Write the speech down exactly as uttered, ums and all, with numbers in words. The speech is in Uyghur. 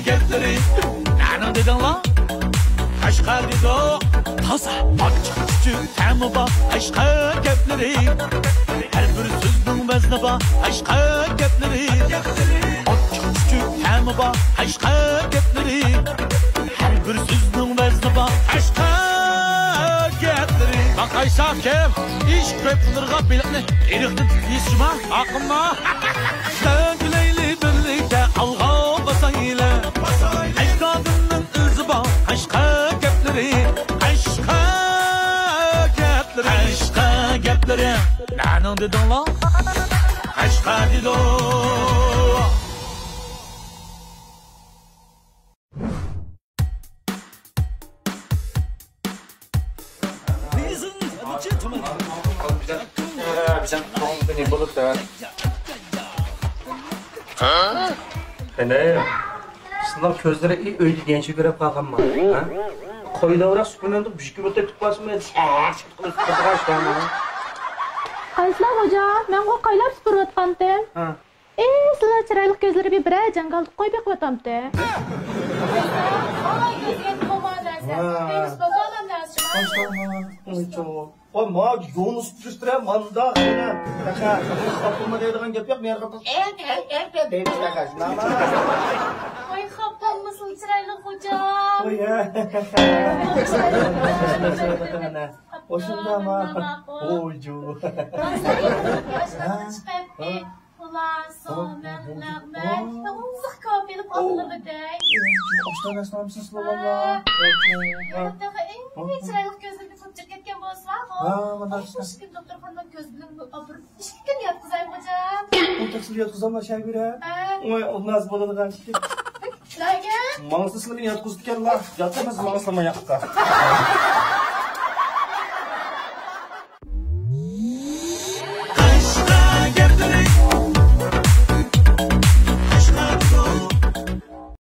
گەپلىرى نەنىڭ دېدىڭلار؟ قەشقەر دېدۇق. تازا ئاچچىق چۈچۈك تەمى بار قەشقەر گەپلىرى. ھەر بىر سۆزنىڭ ۋەزنى بار قەشقەر گەپلىرى. ئاچچىق چۈچۈك تەمى بار قەشقەر گەپلىرى. ھەر بىر سۆزنىڭ ۋەزنى بار قەشقەر گەپلىرى. باقايسا كىم ئىش كۆپلىرىغا بېلىقنى ئېرىقتىن يېسىما ئاقىمما. سەن كۈلەيلى بىرلىكتە ئالغا باسايلى. ئەجدادىمنىڭ ئىزى بار قەشقەر گەپلىرى. قەشقەر گەپلىرى. قەشقەر گەپلىرى. نەنىڭ دېدىڭلار؟ قەشقەر دېدۇق. قېنى، سىلەرنىڭ كۆزلىرى ئۆيدە دېگەنچە كۆرۈپ قالغانما؟ ھە؟ قويداۋراق سۈپۈرمەمدۇ، بۈشكە بولۇپ كېتىپ قالسىمۇ، شىت قىلىپ سۈپۈرىدىغان ئىشلارمۇ؟ قايسىلار خوجا؟ مەنغۇ قايلاپ سۈپۈرۈۋاتقانتىم. ھە. ئى، سىلەر چىرايلىق كۆزلىرى بىر بىرەر جاڭگالدىپ قوي بېقىۋاتامتى. ۋاي، ماڭا يولنى سۈپۈرۈشتۈرە، ماندا، قېنى، تېخى، خاپا بولما دەيدىغان گەپ يوق، مېنى خاپا، ئەك، ئەك، ئەك، ئەك دەيمىز تېخى، شۇنداقمۇ؟ ۋاي، خاپا بولمىسۇن، چىرايلىق خوجام. ۋاي، ھە. ئاشۇنداقمۇ؟ ۋاي، جو. ھە؟ خۇلاسە، مەن، مەن، مەن، ئۇزاق كاۋاپ ئېلىپ ئالدىغىدەك. ئاشۇنداق نەرسىنى ئالمىسىڭىز، سىلەر ۋاللا. ھە. تېخى ئەڭ چىرايلىق كۆزلىرىمنى قىلىپ چىقىپ كەتكەن بولسىلا، ھە، مانا شۇ ئىككى دوختۇرخانىنىڭ كۆز بىلەن ئاپىرىپ ئىككى كۈن ياتقۇزايمۇ خوجام؟ ئۇ تەقسىر ياتقۇزاملا شايبىرە. ھە. ۋاي، ئۇ ناز بولىدىغان ئىكەن. نېمە؟ ماڭسا سىلىنى ياتقۇزىدىكەنلا. ياتىمىز ماڭسا ما ياققا.